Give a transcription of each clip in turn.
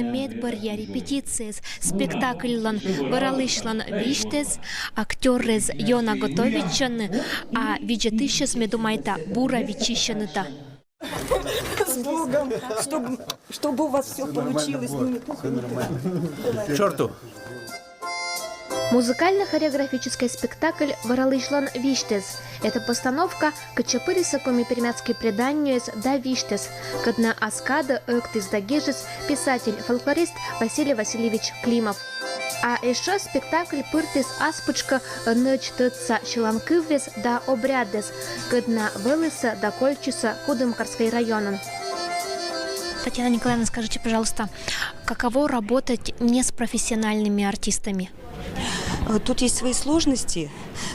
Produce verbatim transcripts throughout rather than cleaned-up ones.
Медбӧръя репетициез спектакльлӧн вӧралысьлӧн висьтӧз, актёррӧс ёна готовитчӧны, а видзӧдысьӧс, ме думайта, бура виччысьӧны та. С Богом, чтобы, чтобы у вас все получилось. Ну, не так, не так. К чёрту. Музыкально-хореографическӧй спектакль «Вӧралысьлӧн висьтӧз». Эта постановка кытчӧ пырис Коми-Пермяцкӧй преданньӧыс да висьтӧз, кӧдна ас кадӧ ӧктіс да гижис писатель-фольклорист Василий Васильевич Климов. А ещӧ спектакль пыртіс ас пытшкӧ ӧнӧдз тӧдса сьыланкыввез да обрядӧс, кӧдна вӧлісӧ да кольччисӧ Кудымкарскӧй районын. Татьяна Николаевна, скажите, пожалуйста, каково работать не с профессиональными артистами? Э, тут есть свои сложности,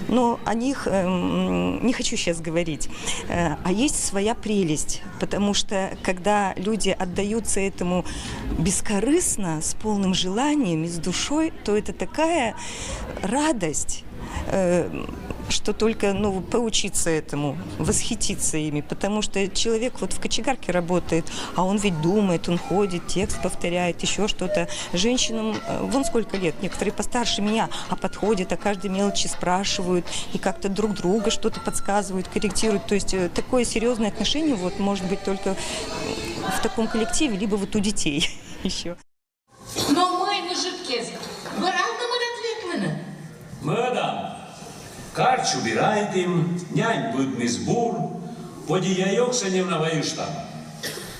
но о них, эм, не хочу сейчас говорить. Э, а есть своя прелесть, потому что когда люди отдаются этому бескорыстно, с полным желанием и с душой, то это такая радость, э, что только, ну, поучиться этому, восхититься ими, потому что человек вот в кочегарке работает, а он ведь думает, он ходит, текст повторяет, еще что-то. Женщинам, э, вон сколько лет, некоторые постарше меня, а подходят, о каждой мелочи спрашивают, и как-то друг друга что-то подсказывают, корректируют. То есть, э, такое серьезное отношение вот может быть только, м, в таком коллективе, либо вот у детей еще. Но мый, мужиккез, вӧралнымӧдад ветлыны? Мӧдам. Карч убирайтім, нянь быдмис бур, подияй ёксянь на вайыштам.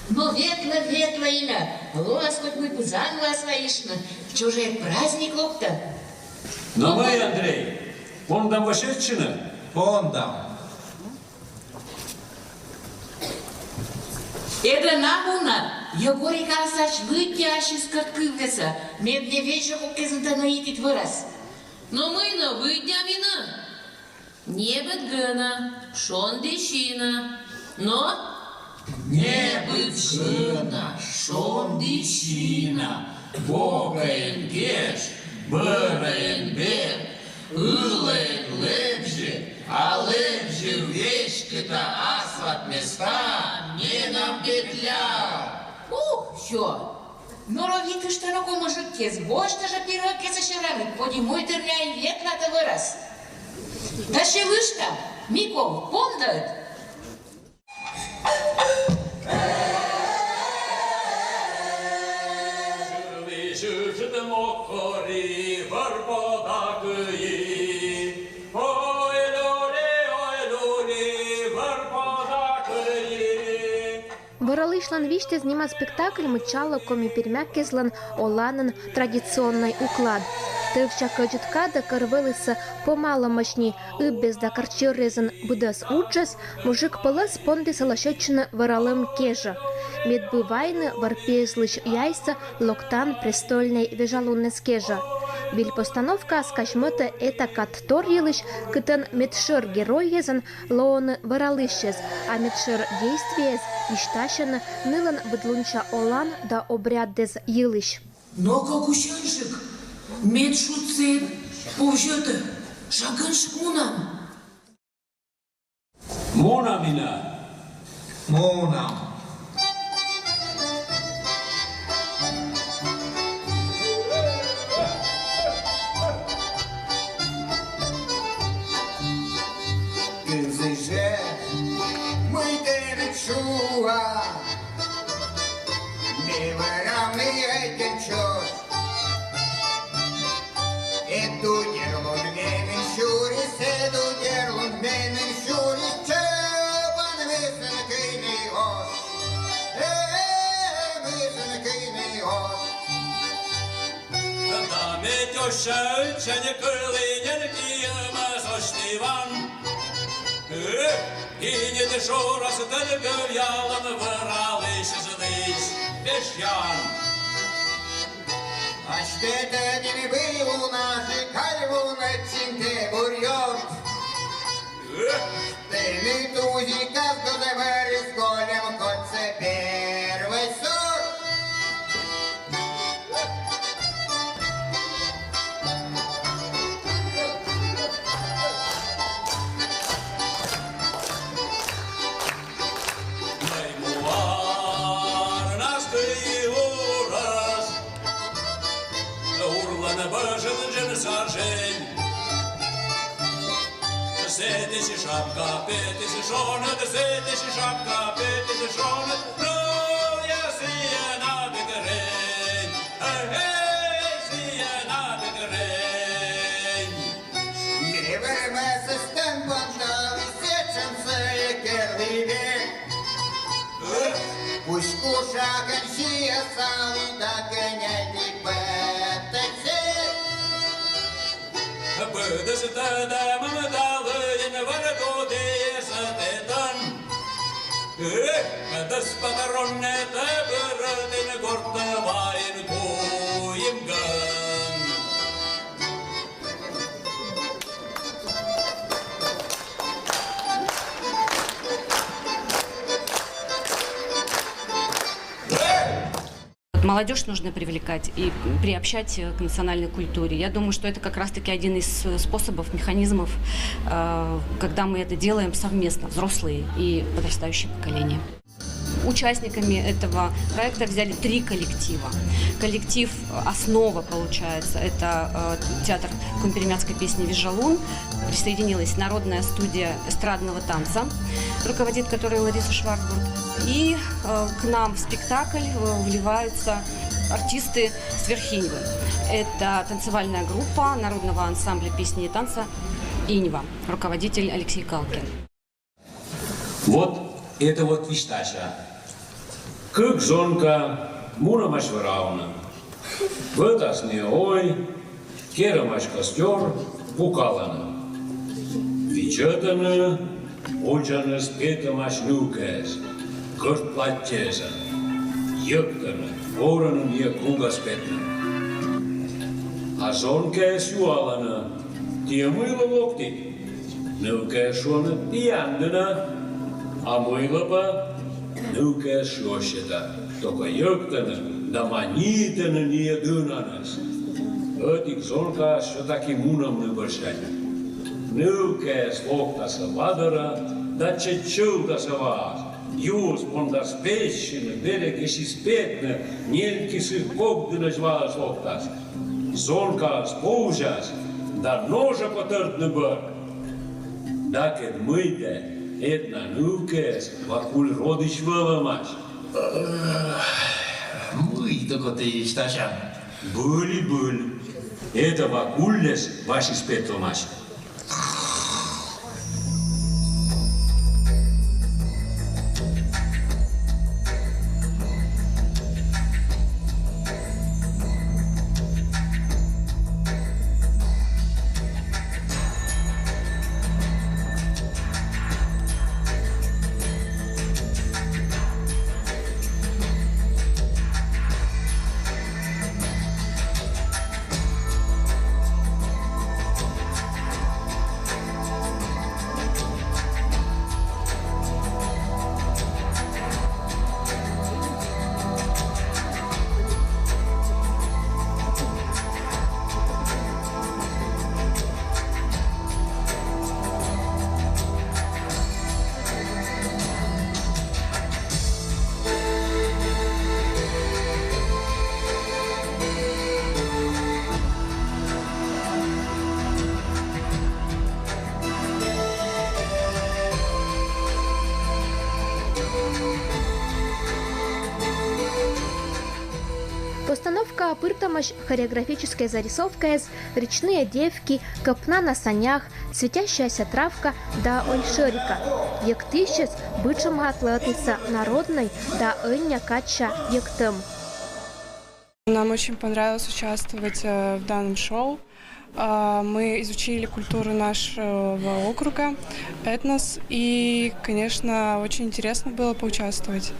Но ветлӧ, ветлӧ, Ина, лоас хоть мый пызан лоас вайыштны, чужӧй праздник локтӧ. Но мый, Андрей, пондам вӧсьӧдчыны? Пондам. Эдӧ на мунад, Егорик асьсӧ вывті ассьыс кӧрткывъяссӧ, мед не весиг коккезны тэнӧ итыд вӧрас. Но мый нӧ, вывтям, Ина? Небыд гӧна, шонді сина. Но? Небыд гӧна, шонді сина, бокӧн кеж, бӧрӧн бер, ылӧн лэбзьӧ, а лэбзьӧ веськыда асват места, менам петля. Ух, всё. Норовитыштан окота мужиккез, босьтӧ жӧ пирӧгкесӧ серавны, поди муйдыръя и ветлатӧ вӧрас. Да сьылыштам, Микол, пондӧд. «Вӧралысьлӧн висьтӧз» нима спектакль мыччалӧ коми-пермяккезлӧн оланын традиционнӧй уклад. Тӧвся кӧдзыд кадӧ, кӧр вӧлісӧ помалӧмаӧсь ни ыббез да карчӧррезын быдӧс уджӧс, мужик пӧлӧс пондіс лӧсьӧдчыны вӧралӧм кежӧ. Медбӧ вайны вӧр пезлысь яйсӧ локтан престольнӧй вежалуннас кежӧ. Виль постановкаыс казьмӧтӧ этакад тор йылысь, кытӧн медшӧр геройӧзӧн лоӧны вӧралысьӧс, а медшӧр действиеяс висьтасьӧны нылӧн быдлунся олан да обрядъяс йылысь. Но-ко, кусянджык, мед шудсӧ эг повзьӧдӧ, шагынджык мунам. Мунам, Ина. Мунам. Кывзы жӧ, мый тэныд шуа, ме вӧрам ӧтем чӧж. Эд удерлун меным сюрис, эд удерлун меным сюрис, чӧбан вӧсны кыйны оз. Э, вӧсны кыйны оз. Да ме тёща ӧтчыд кылі нин киӧмас оз тіян. Эх, киньыд шорас тӧлгӧбъялан вӧралысьыдлысь вежан. Ачтӧ тэ нин вӧлі унажык, каль вунӧдчин тэ бурйӧд. Эх, тэныд узяс дозӧ вӧрыс кольӧм кодсӧ первой сорт. Мый муар насти урас. Шапка петишь шонет, сетишь шапка петишь шонет, ну я сиена бекрень, эй, сиена бекрень. Невермес стен бандал, сечен секе ливе. Пусть кушакен сия сали да кеняти петеце. Быдысты да мамыталы ин варгуды сатетан. Эх, дас патронне та бырытын гортавайын куимган. Молодежь нужно привлекать и приобщать к национальной культуре. Я думаю, что это как раз-таки один из способов, механизмов, э, когда мы это делаем совместно, взрослые и подрастающее поколение. Участниками этого проекта взяли три коллектива. Коллектив, э, основа получается, это э, театр коми-пермяцкой песни «Вижалун». Присоединилась народная студия эстрадного танца, руководит которой Лариса Шварцбург. И э, к нам в спектакль э, вливаются артисты с Верхиньвы. Это танцевальная группа народного ансамбля песни и танца «Иньва», руководитель Алексей Калкин. Вот это вот висьтася. Кык зонка мунӧмаӧсь вӧравны. Вӧтасны ой, керӧмаӧсь костёр, пукалӧны. Видзӧдӧны, водзаныс петӧмаӧсь нывкаыс, гӧрд платтьӧсӧн. Йӧктӧны, корӧны миян кругас петны. А зонкаыс юалӧны: тіян мыйла локтіт? Нывкаыс шуӧны: тіян дінӧ. А мыйла пӧ? Нывкаыс шыӧсь сета, токо йӧктӧны да манитӧны ниӧ дінаныс. Ӧтик зонкаыс всё-таки мунӧмны бӧрсянь. Нывкаыс локтас ва дорӧ да чеччылтас ваас. Юыс пондас пессьыны, берегысь эз петны, нелькисӧ кок дінӧсь ваыс локтас. Зонкаыс повзяс да ножӧ кӧ тӧрдны бӧр. Дакӧд мый тэ, эт на нывкаыс Вакуль родысь вӧлӧмаӧсь. Мый токо тэ висьтасян? Быль и быль. Это Вакульлӧс Васьыс петӧмаӧсь. Постановкаӧ пыртӧмаӧсь хореографическӧй зарисовкаыс, речные девки, копна на санях, светящаяся травка да ольшӧрика. Йӧктысьыс быдшӧмгас лӧсьӧдӧ народнӧй да ӧнія кадся йӧктӧм. Нам очень понравилось участвовать э, в данном шоу. А, Мы изучили культуру нашего округа, этнос, и, конечно, очень интересно было поучаствовать.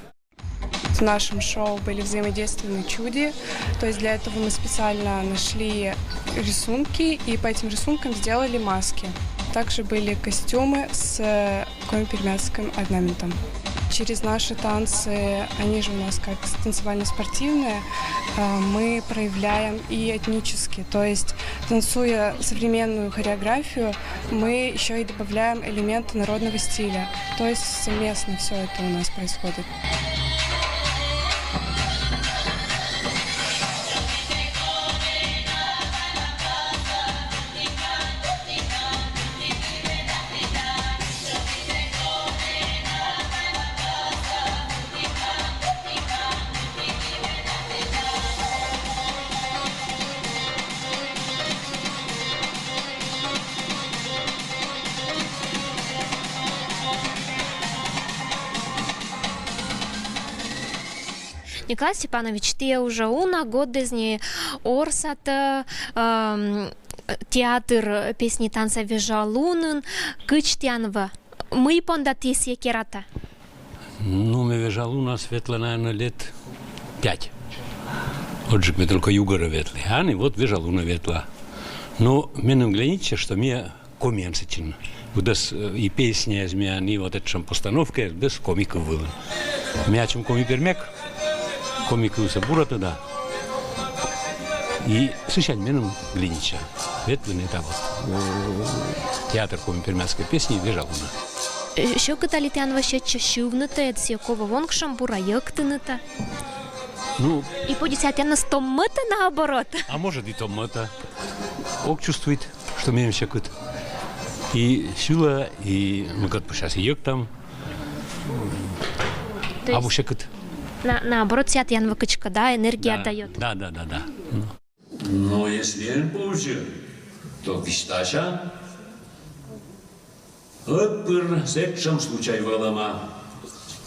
В нашем шоу были взаимодейственные чуди, то есть для этого мы специально нашли рисунки и по этим рисункам сделали маски. Также были костюмы с коми-пермяцким орнаментом. Через наши танцы, они же у нас как танцевально-спортивные, а, мы проявляем и этнические. То есть, танцуя современную хореографию, мы еще и добавляем элементы народного стиля. То есть совместно все это у нас происходит. Николай Степанович, тіян уже уна годдэс ньӧжйӧ ворсатӧ, эм, театр песни и танца «Вежалунын». Кыдз тіян вӧ? Мый понда ті сійӧс кератанныд? Ну, ме «Вежалунас» ветла, наверно, лет пять. Ӧтджык ме только «Югӧрӧ» ветлі. А ӧні вот «Вежалунӧ» ветла. Но меным глянитчӧ, что ме комиӧн сэтчӧ. Быдӧс, э, и песняяс миян, и вот этшӧм постановкаяс, быдӧс коми кыв вылын. Ме ачым коми пермяк, коми кывсӧ бура тӧда. И сысянь меным глянитчӧ ветлыны этакӧд, э, театр коми-пермяцкой песни «Вежалуна». Э, сьӧкыд али тіян вӧ сетчӧ сьывнытӧ, эд сійӧ ков-ӧ вонкшӧм бура, йӧктынытӧ? Ну. И пӧдитчӧ тіянӧс том мӧдтӧ, наоборот. А может, и том мӧдтӧ. Ог чувствуйт, что меным сьӧкыд. И сьыла, и мыйкӧ пӧ щас и йӧктам. То есть абу сьӧкыд. На-, наоборот, сійӧ тіянлы кыдзкӧ, да, энергия даёт. Да, да, да, да. Но если эн повзьы, то висьтася. Ӧтпыр пыр сэтшӧм случай вӧлӧма.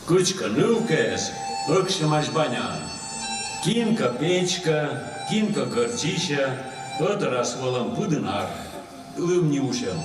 Кыдзкӧ нывкаыс ӧксьӧмаӧсь баняын. Кинкӧ печкӧ, кинкӧ гӧрдзисьӧ, ӧтарас вӧлӧм пыдын ар, лымни усьӧм.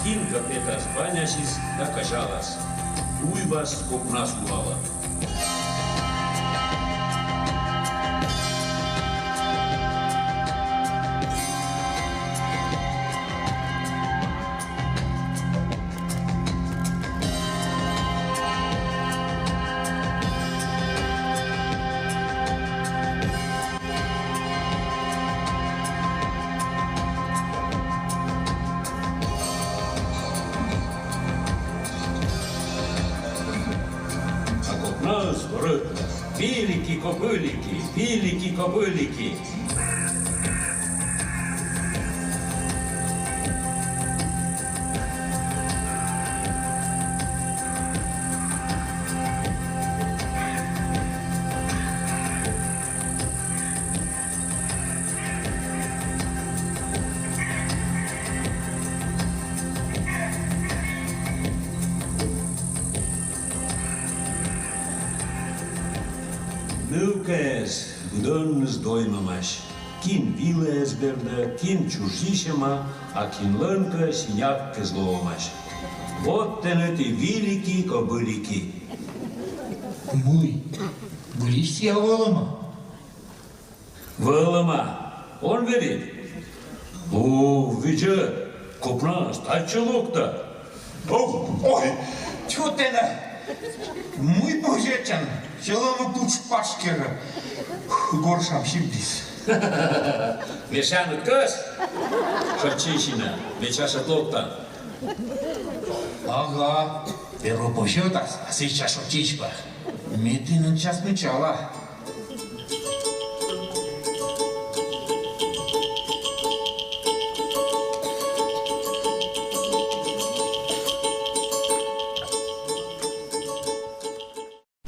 Кинкӧ петас банясьыс да кӧзялас. Уйваыс копнас лоӧ. А копнаыс рӧтас. Вилики-кобылики, вилики-кобылики. Нывкаыс быдӧнныс доймӧмаӧсь. Кин вилӧ эз бердӧ, кин чужйысьӧма, а кинлӧнкӧ синяк эз лоӧмаӧсь. Вот тэныд и вилики-кобылики. Мый, выльысь сійӧ вӧлӧма? Вӧлӧма. Он верит? О, видзӧд, копнаыс татчӧ локтӧ. О, ой, тьфу тэ на! Мый бӧжечан, сьӧлӧмӧ пуч пашкерӧ. Горшам сибдіс. Вешаныд кӧс? Шойччысьны, ме час ӧд локта. Ага, первой повзьӧдас, а сэсся шойччысь пӧ. Ме тэныд час мыччала.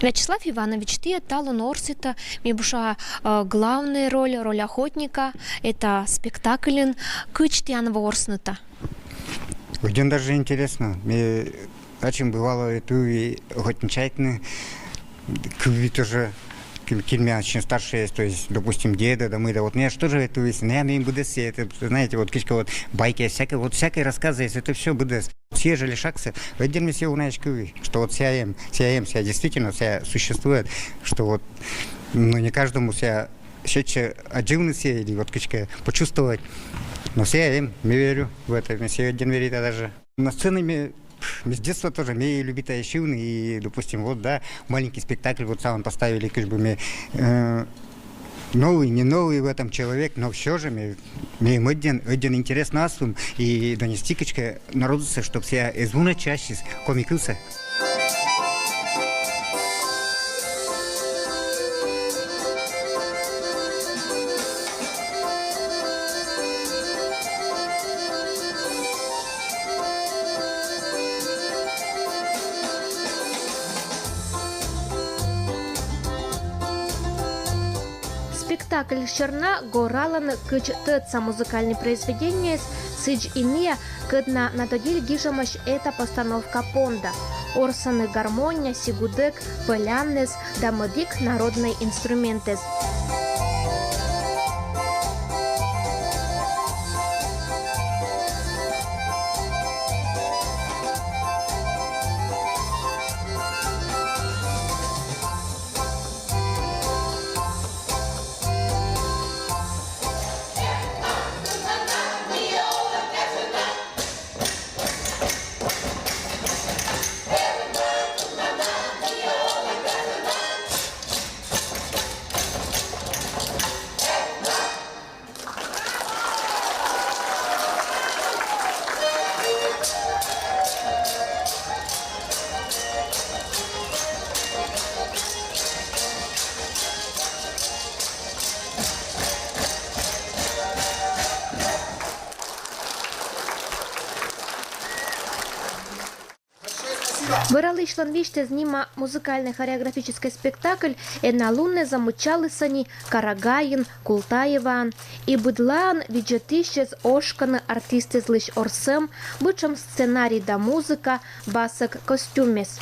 Вячеслав Иванович, тіян талун орсіта, ме буша, э, главная роль, роль охотника, это спектакльын. Кыдз тіян ворсныта? Очень даже интересно. Ме ачым бывало и ту, и охотничайтны, кыви тоже, кин, кин меян старший есть, то есть, допустим, деда, да мы, да вот, ну, я ж тоже это весь, ну, я им буду все это, знаете, вот книжка, вот байки, всякое, вот всякие рассказы есть, это все буду. Все же лишаксы, отдельно все у нас кыви, что вот сяем, сяем, сяем, действительно, вся существует, что вот, ну, не каждому вся сетче отживны все или вот книжка почувствовать. Но сяем, я верю в это, мне все один верит даже. На сцене мне, мне с детства тоже, мне и любит ещё, и, допустим, вот, да, маленький спектакль, вот сам поставили, как бы мне, э, новый, не новый в этом человек, но все же мне, мне один, один интерес нас и донести книжка народу, чтобы все из вуна чаще комикуса. Спектакль сьӧрна горалан кыдз тӧдса музыкальный произведениеез, сідз и мия, кӧдна на тодиль гижӧмаӧсь эта постановка понда. Орсӧны гармония, сигудӧк, пӧлянныс да мӧдик народнӧй инструментыс. Вӧралысьлӧн висьтӧз нима музыкально-хореографическӧй спектакль эналуннас мыччалісны Карагайын, Култаеваын, и быдлаын видзӧдысьӧс ошкӧны артистыслысь орсӧм, бытшӧм сценарий да музыка, басӧк, костюмыс.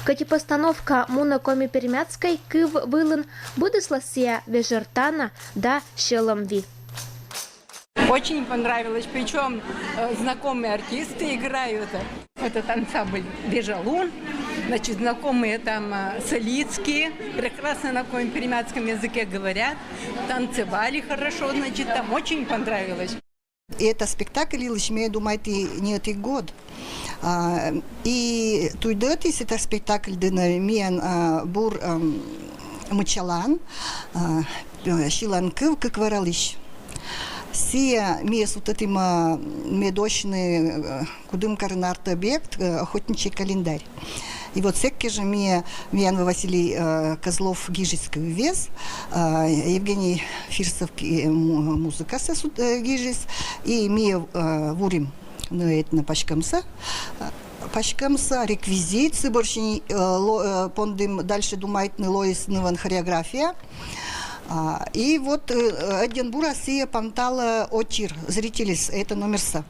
Кӧть и постановка мунӧ коми-пермяцкӧй кыв вылын, быдыслӧн сійӧ вежӧртана да сьӧлӧмви. Очень понравилось, причем, э, знакомые артисты играют. Этот ансамбль «Вежалун», значит, знакомые там, э, солистки, прекрасно на коми-пермяцком языке говорят, танцевали хорошо, значит, там очень понравилось. И это спектакль йылысь ме думайті не ӧти год. А, и туйдӧтіс это спектакль дінӧ миян, а, бур, ам, мыччалан, а, сьылан кыв «Кык вӧралысь». Сійӧ ми сувтӧдім, а, мед осьны, э, Кудымкарын арт-объект, э, «Охотничий календарь». И вот сэк кежӧ ми, миян Василий, э, Козлов гижис кыввез, э, Евгений Фирсов ки-, э, му-, музыкасӧ сут-, э, гижис, и ми, э, вурим нӧ этнӧ паськӧмсӧ, э, паськӧмсӧ, реквизит, сы бӧрсянь, э, ло-, э, пондім дальше думайтны, лоис нывӧн хореография. А, и вот, э, ӧдйӧн бура сійӧ панталӧ очир, зрительыс, это номерсӧ.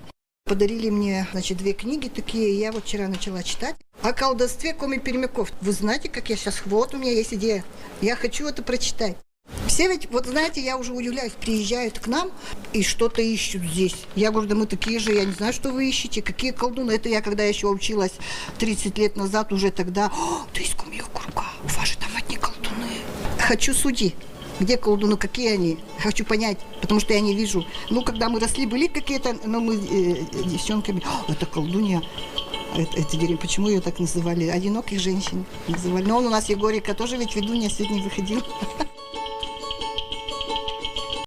Подарили мне, значит, две книги такие, я вот вчера начала читать. О колдовстве коми-пермяков. Вы знаете, как я сейчас, вот у меня есть идея. Я хочу это прочитать. Все ведь, вот знаете, я уже удивляюсь, приезжают к нам и что-то ищут здесь. Я говорю, да мы такие же, я не знаю, что вы ищете, какие колдуны. Это я когда еще училась тридцать лет назад, уже тогда: «О, ты из Коми округа, у вас же там одни колдуны». Хочу судьи. Где колдуны, какие они? Хочу понять, потому что я не вижу. Ну, когда мы росли, были какие-то, но мы, э, девчонками: «О, это колдунья». Это, это деревня. Почему ее так называли? Одиноких женщин называли. Но он у нас, Егорика, тоже ведь ведунья сегодня выходил.